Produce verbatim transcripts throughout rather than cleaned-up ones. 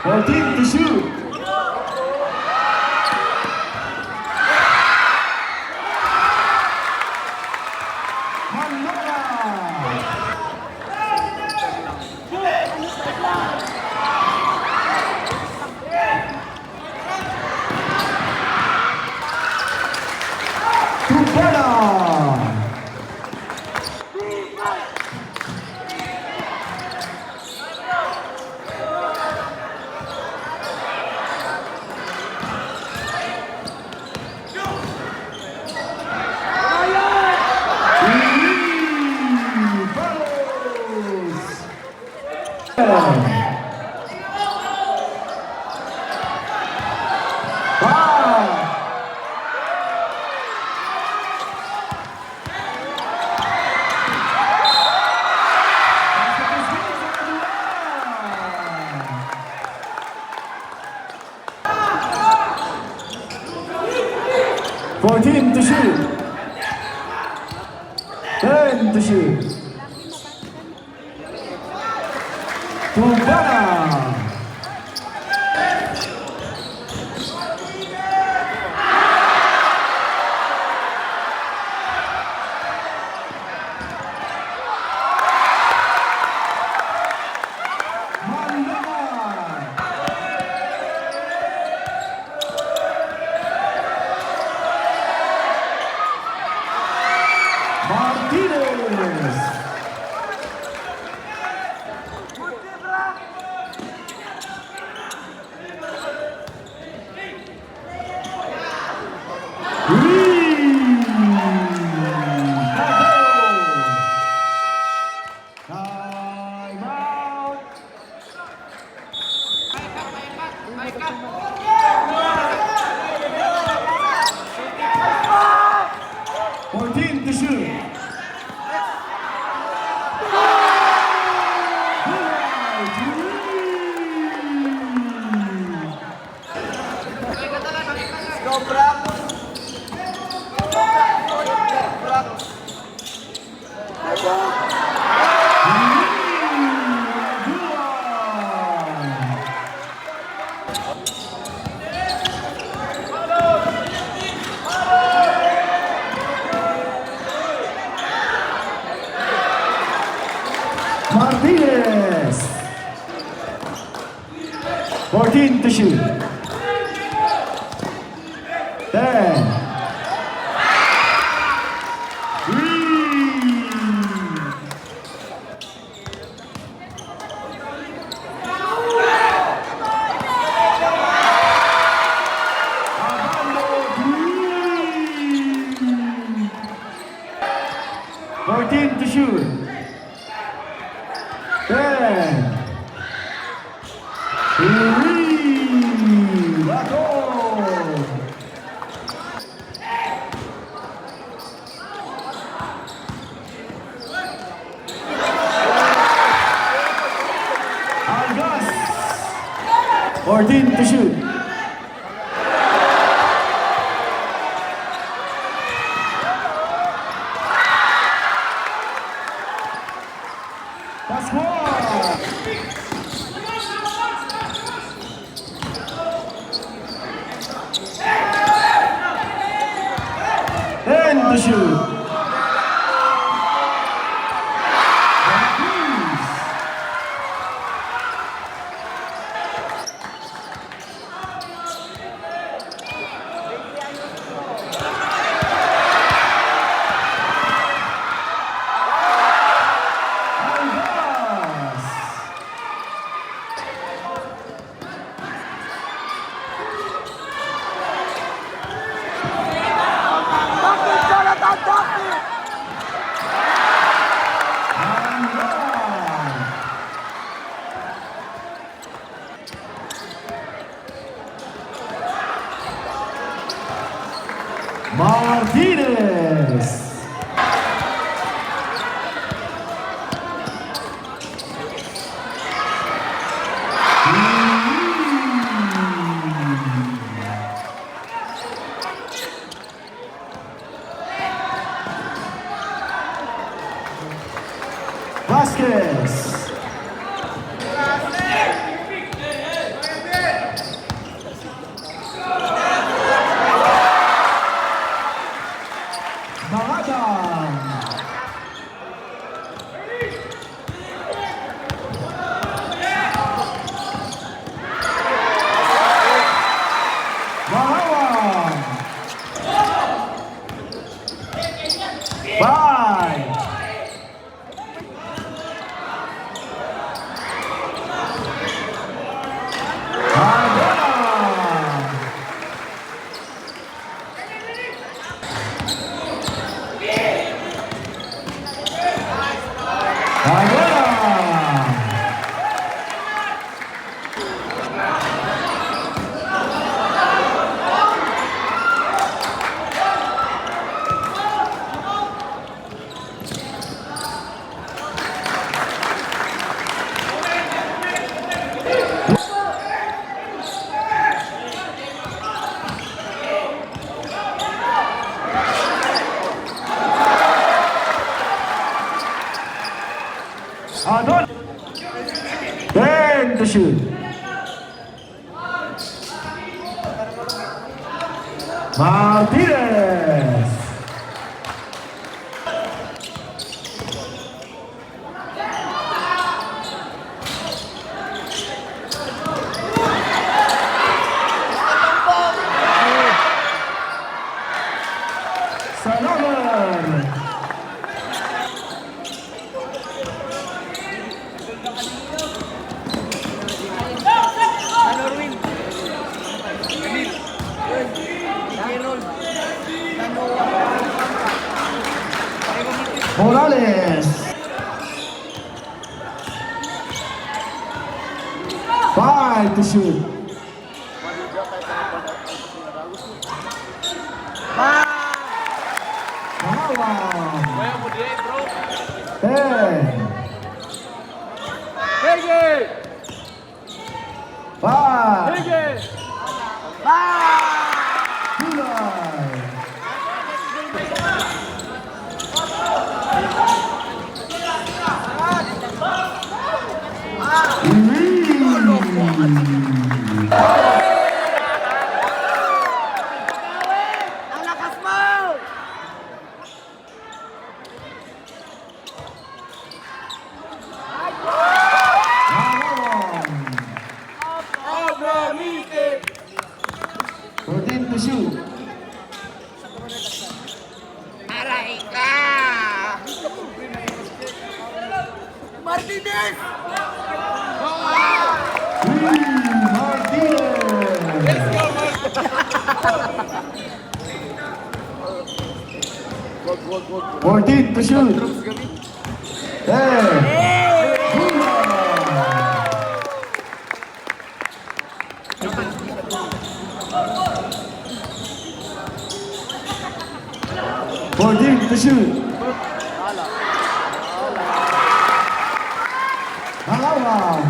Fourteen to shoot. Manlora. Tumbala. Fourteen to shoot. Ten to shoot. Tumbala. Martinez. Time out. Fourteen to shoot. Go, Bronx! Go, Bronx! Martinez. Fourteen to shoot. Ten. Three. Abando, three. Fourteen to shoot. Ten. Three. Lato. Algas. Fourteen to shoot. Pascual. Ten to shoot. Martinez. Vasquez. To shoot. Martinez. Salamat. Morales. Five to shoot. Palawan. Ten. Five. Five. Tulay. Ang lakas mo! Fourteen to shoot. Aray ka! Martinez! Uy, Martinez! Fourteen to shoot. Hey! Fourteen to shoot. Palawan.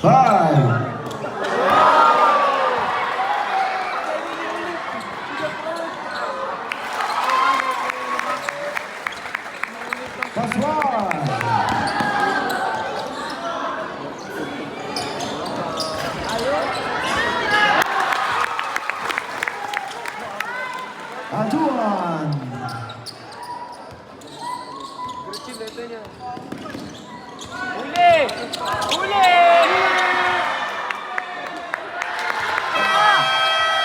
Five. Pascual. Aduan. Huli! Huli!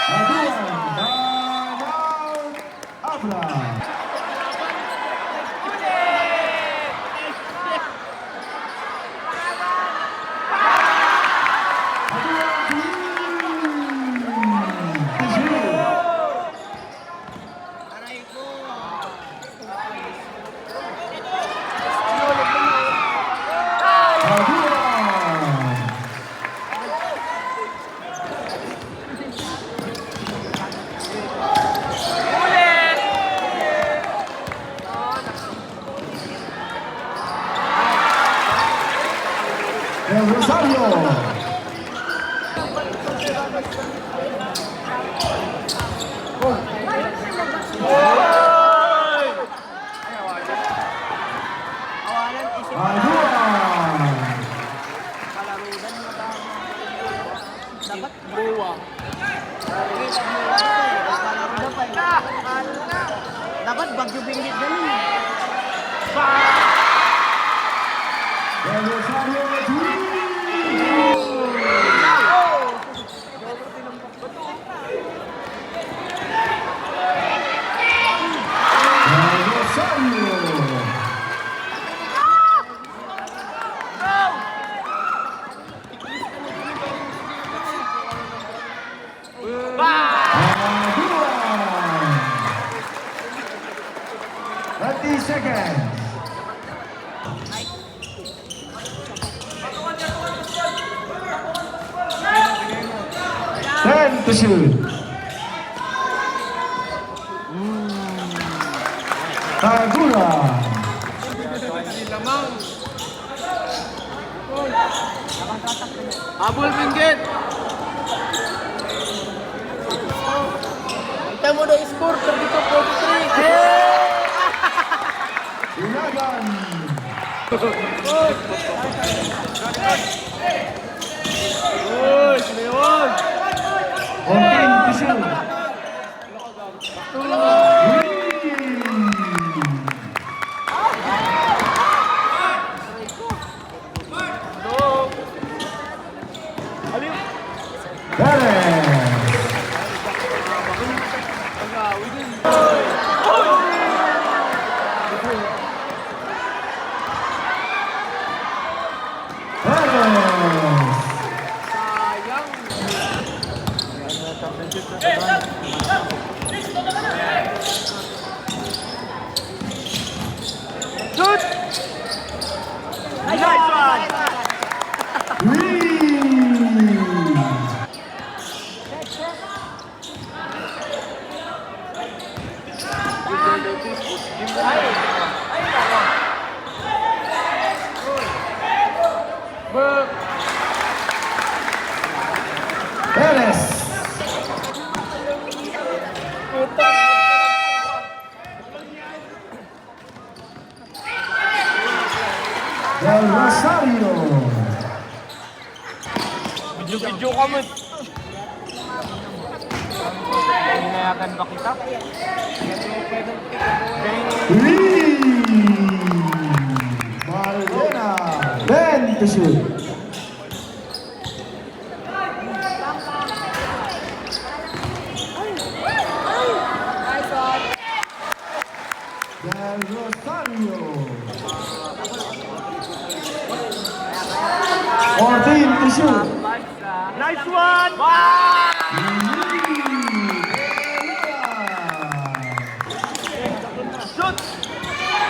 Aduan. Abra. Del Rosario. Aduan. Dapat Boa. Dapat Baguio Benguet ganun eh. Rosario Martinez. Rosario. Aduan. Thirty seconds. Ten to shoot. Aguran. Abol, Benguet! Anta mo na score, thirty-two forty-three. Ilagan. Oy, Leon! Open, Bishop. Perez. Perez. Shoot! Nice one! Green. Perez. Del Rosario. Video-video ka mo. Hinayakan ba kita? Lee! Marlena. Ben to shoot. Del Rosario. Fourteen to shoot. Nice one! Wow! Shoot!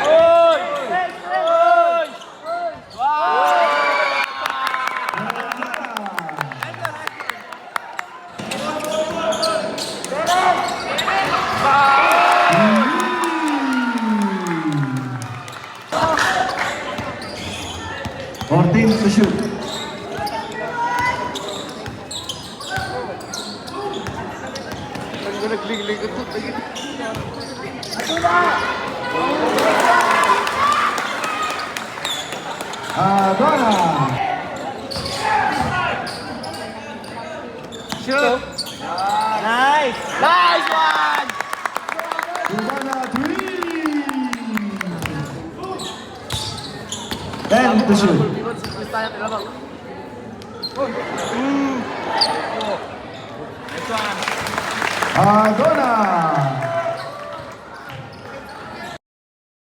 Oy! Oy! Wow! Fourteen to shoot. Ah, Dona. Shoot! Nice! Nice one! Cubana three! Ten to shoot. Ah, Dona!